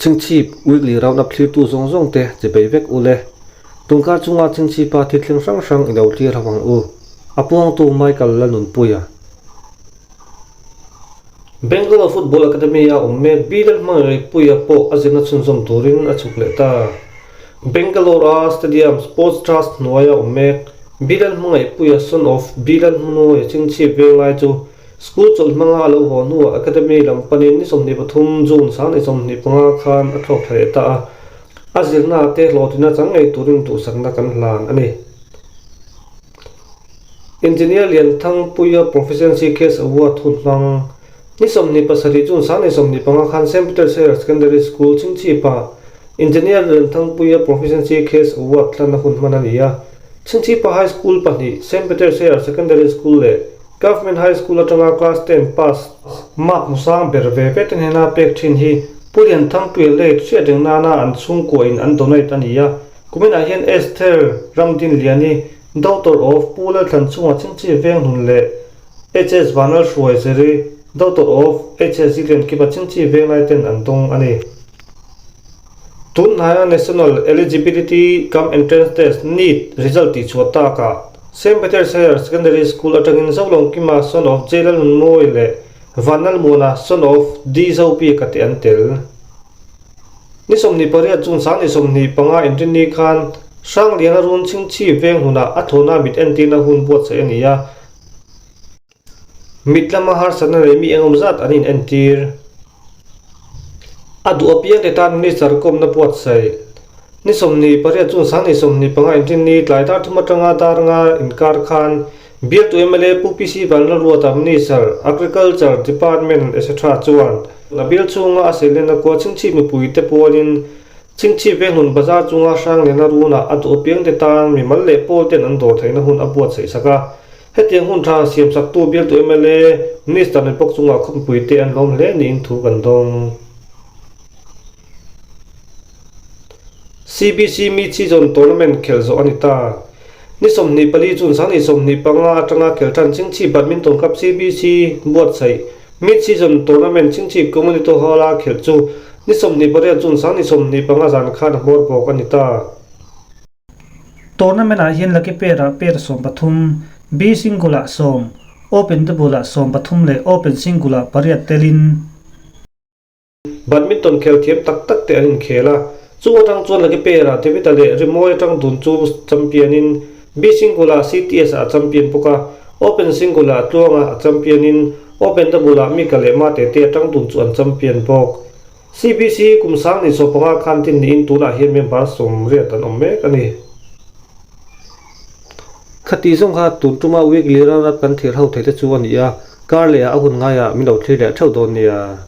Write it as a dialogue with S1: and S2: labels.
S1: Chhingchhip Weekly Roundup thlirtu zawng zawngte che bei vek u le. Tunkar chunga Chhingchhipa thil thleng hrang hrang i lo thlir ho ang u. A puangtu Michael Lalnunpuia. Bangalore Football Academy-a awm mek Bilal Hmangaihpuia pawh a zirna chhunzawm turin a chhuk leh ta. Bangalore-a Stadium Sports Trust hnuaia awm mek Bilal Hmangaihpuia son of Bilal Hmunuaia Chhingchhip Venglai chu School chawlh hmanga a lo haw hnuah Academy lam panin ni 23 June 25 khan a thlawk thla leh ta a, a zirna te hlawhtlina chang ngei turin duhsakna kan hlan a ni. Engineer Lianthangpuia Proficiency Case Award hun hmang ni 27 June 25 khan Saint Peter's Higher Secondary School Chhingchhipa Engineer Lianthangpuia Proficiency Case Award hlanna hun hman a ni a, Chhingchhipa High School pahnih Saint Peter's Higher Secondary School leh Government High School atanga Class Ten pass mark hmusang ber ve ve te hnena pek thin hi Pu Lianthangpuia late hriat reng nana an chhungkua in an donate a ni a. Kuminah hian Esther Ramdinliani, Daughter of Pu Lalthlanchhunga Chingchi Venghnun leh HS Vanlalhruaizeri, Daughter of HS Zikliankipa Chingchi Venglai ten an dawng a ni. Tun hnaia National Eligibility cum Entrance Test, NEET, result tihchhuah takah Saint Peter's Higher Secondary School atangin Zolawngkima son of J Lalnunmawi leh Vanlalmuana son of D Zobiaka te an tel. Ni 28 June 25 inrinni khan Hrangliana run chhingchhip veng hunah a thawhna mit entirna hun buatsaih a ni a. Mit lama harsatna nei mi engawm zat an inentir. A duh apiangte tan Minister kawmna buatsaih. Ni 28 June 25 inrinni tlai dar thum atanga dar nga inkar khan Bialtu mla Pu PC Vanlalruata Minister, Agriculture Department etc chuan a bial chhunga a seilenna khua chhingchhip mipuite pualin Chhingchhip Venghmun Bazar chunga Hrangliana runah a duh apiangte tan mimal leh pawlten an dawr theihna hun a buatsaih sak a. Hetiang hun tha siamsaktu bialtu mla, Minister ni bawk chungah khawmpui te an lawm hle niin thu kan dawng. CBC Mid Season Tournament khelh zawh a ni ta. Ni 24 June 25 atanga khelh tan Chingchi Badminton Club CBC buatsaih Mid Season Tournament Chingchi Community Hall-a khelh chu ni 28 June 25 zan khan a hmawr bawk a ni ta.
S2: Tournament ah hian Lucky Pair ah pair 13, B Single ah sawm, Open Double ah 13 leh Open Single ah pariat telin.
S1: Badminton khel thiam tak tak te an inkhel a, chung atang chuan Lucky Pair ah David-a leh Rimawi atang dun chu champion in, B Single ah CTS ah a champion bawk a, Open Single ah Tluanga a champion in, Open Double ah Mika leh Mate te atang dun chu an champion bawk. CBC kum sang ni 15 khan tin niin tunah hian member 80 an awm mek a ni. Khati zawng kha tun tuma weekly round up kan thlir ho thei te chu a ni a, kar lehah a hun ngaiah min lo thlir leh theuh dawn nia.